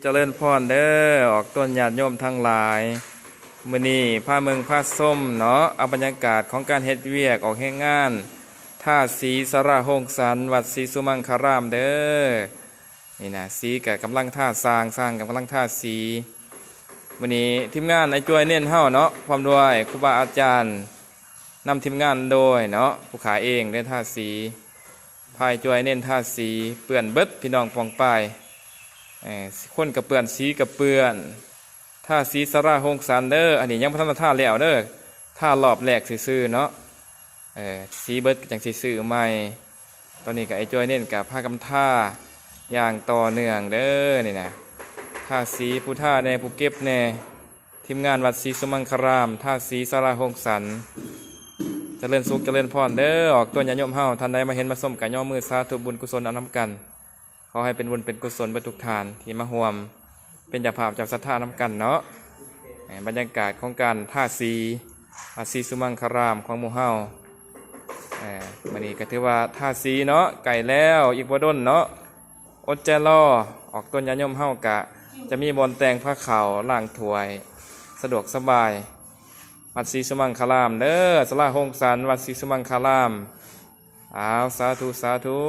ຈະເລີນພອນເດີ ອອກຕົນຍາດໂຍມທັງຫຼາຍ. ມື້ນີ້ພາເບິ່ງພາຊົມເນາະ ເອົາບັນຍາກາດຂອງການເຮັດວຽກອອກແຮງງານ ທາສີສາລາໂຮງສັນ ວັດສີສຸມັງຄາລາມເດີ. ນີ້ນະ ສີກະກຳລັງທາ ຊ່າງ ຊ່າງກະກຳລັງທາສີ. ມື້ນີ້ທີມງານອ້າຍຈ້ວຍເນັ້ນເຮົາເນາະ ພ້ອມດ້ວຍຄູບາອາຈານ ນຳທີມງານໂດຍເນາະ ຜູ້ຂ້າເອງເດີ ທາສີ ພາອ້າຍຈ້ວຍເນັ້ນທາສີ ເປື້ອນເບິດ ພີ່ນ້ອງປ້ອງປາຍ ເອີ ຄົນກະເປື້ອນ ສີກະເປື້ອນ. ທາສີສາລາໂຮງສັນເດີ ອັນນີ້ຍັງບໍ່ທັນໄດ້ທາແລ້ວເດີ ທາລອບແລກຊື່ໆເນາະ. ເອີ ສີເບິດກະຈັ່ງຊິຊື້ໃໝ່. ຕອນນີ້ກະອ້າຍຈ້ວຍເນັ້ນກະພາກັນທາຢ່າງຕໍ່ເນື່ອງເດີ ນີ້ນະ ທາສີ ຜູ້ທາແດ່ ຜູ້ເກັບແດ່. ທີມງານວັດສີສຸມັງຄາລາມ ທາສີສາລາໂຮງສັນ ຈະເລີນສຸກຈະເລີນພອນເດີ ອອກຕົນຍາດໂຍມເຮົາ. ທ່ານໃດມາເຫັນມາຊົມກະຍົກມືສາທຸ ບຸນກຸສົນເອົານຳກັນ. ຂໍໃຫ້ເປັນບຸນເປັນກຸສົນເບິດທຸກທ່ານທີ່ມາຮ່ວມເປັນເຈົ້າພາບເຈົ້າສັດທານຳກັນເນາະ. ເອີ ບັນຍາກາດຂອງການທາສີ ວັດສີສຸມັງຄາລາມຂອງໝູ່ເຮົາ. ເອີ ມື້ນີ້ກະຖືວ່າທາສີເນາະ ໃກ້ແລ້ວ ອີກບໍ່ດົນເນາະ ອົດໃຈລໍ. ອອກຕົນຍາດໂຍມເຮົາກະຈະມີບ່ອນແຕ່ງພາເຂົ້າ ລ້າງຖ້ວຍ ສະດວກສະບາຍ. ວັດສີສຸມັງຄາລາມເດີ ສາລາໂຮງສັນ ວັດສີສຸມັງຄາລາມ. ອ້າວ ສາທຸ ສາທຸ.